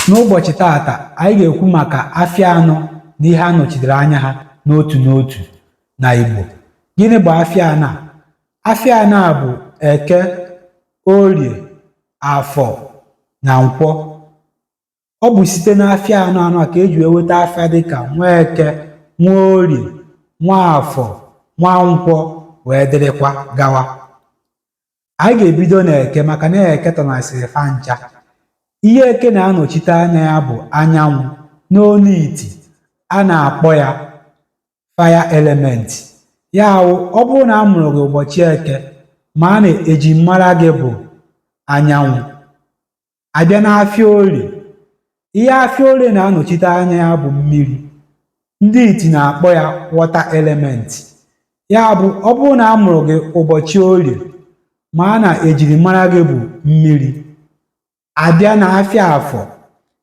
N'ụbọchị taata, anyị ga-ekwu maka afịa anọ na ihe a nọchitere anya ha n'otu n'otu na Igbo. Gịnị bụ afịa anọ a? Afịa anọ a bụ Eke, Orie, Afọ na Nkwọ. Ọ bụ site n'afịa anọ anọ a ka eji wee nweta afa dịka Nweke, Nwaorie, Nwaafọ, Nwankwọ wee dịrịkwa gawa. Anyị ga-ebido n'Eke maka na Eke tọnasịrị fa ncha. Ihe Eke na-anọchite anya ya bụ anyanwụ. N'onu iti, a na-akpọ ya fire element. Ya wụ, ọ bụrụ na a mụrụ gị ụbọchị Eke, ma na ejimara gị bụ anyanwụ. A bịa n'afịa Orie, ihe afịa Orie na-anọchite anya ya bụ mmiri. Ndị iti na-akpọ ya water element. Ya bụ, ọ bụrụ na a mụrụ gị ụbọchị Orie, ma na ejirimara gị bụ mmiri. A bịa n'afịa Afọ,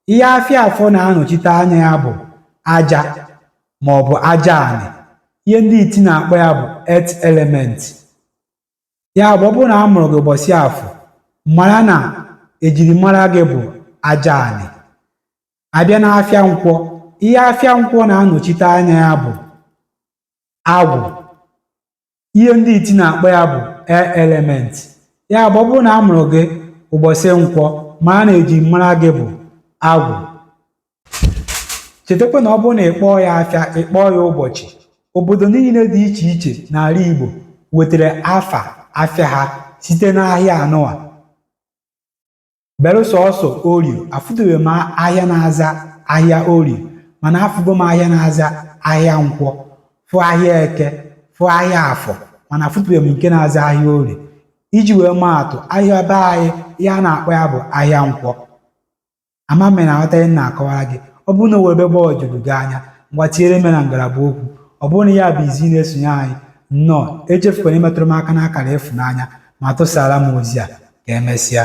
ihe afịa Afọ na-anọchite anya ya bụ aja ma ọ bụ aja anị. Ihe ndị iti na-akpọ ya bụ earth element. Ya bụ, ọ bụrụ na a mụrụ gị ụbọchị Afọ, mara na ejirimara gị bụ aja anị. A bịa n'afịa Nkwọ, ihe afịa Nkwọ na-anọchite anya ya bụ agwụ. Ihe ndị iti na-akpọ ya bụ air element. Ya bụ, ọ bụrụ na a mụrụ gị ụbọchị Nkwọ, mara na ejirimara gị bụ agwụ. Chetakwa na ọ bụrụ na ị kpọọ ya afịa, ị kpọọ ya ụbọchị. Obodo niile dị iche iche n'ala Igbo wetara afa afịa ha site n'ahịa anụwa. Berụ sọọsọ Orie, afụtụbeghị m ahịa na-aza ahịa Orie, mana afụgo m ahịa na-aza ahịa Nkwọ, fụ ahịa Eke, fụ ahịa Afọ, mana afụtụbeghị m nke na-aza ahịa Orie. Iji wee maa atụ, ahịa be anyị, ihe a na-akpọ ya bụ ahịa Nkwọ. Ama m na-aghọta ihe m na-akọwara gị. Ọ bụrụ na o nwere ebe gbagwojuru gị anya, ngwa tinyere m na ngalaba okwu. Ọ bụrụ na ya bụ izi na-esonye anyị, nnọọ, echefukwana imetụrụ m aka n'akara ịfụnanya ma tụsara m ozi a. Ka emesịa.